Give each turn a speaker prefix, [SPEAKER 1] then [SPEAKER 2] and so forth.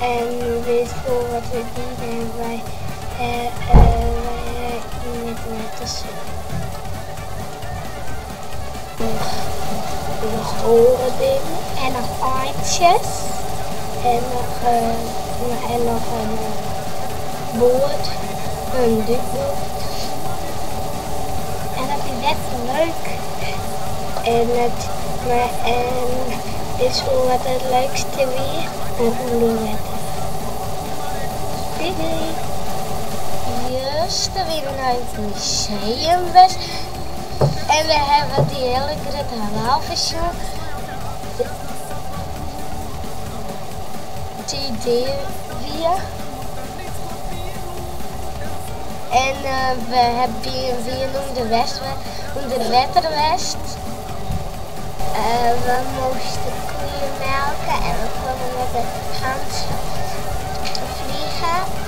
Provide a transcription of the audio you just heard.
[SPEAKER 1] En witst wol wat we dienen en wy ha yn it wetter sitten. Noch oare dingen. En noch eintsjes. En noch en noch in boat. In dúkboat. En dat wie best leuk. En it en witst wol wat it leukste wie? Ûnder wetter. Doei doei!
[SPEAKER 2] Juster wiene we nei it museum west en we hawwe dy hiele grutte walfisk sjoen dy't dea wie. En we wiene ûnder wetter west.
[SPEAKER 1] We moasten koeien melke en we koene met de gans vliegen.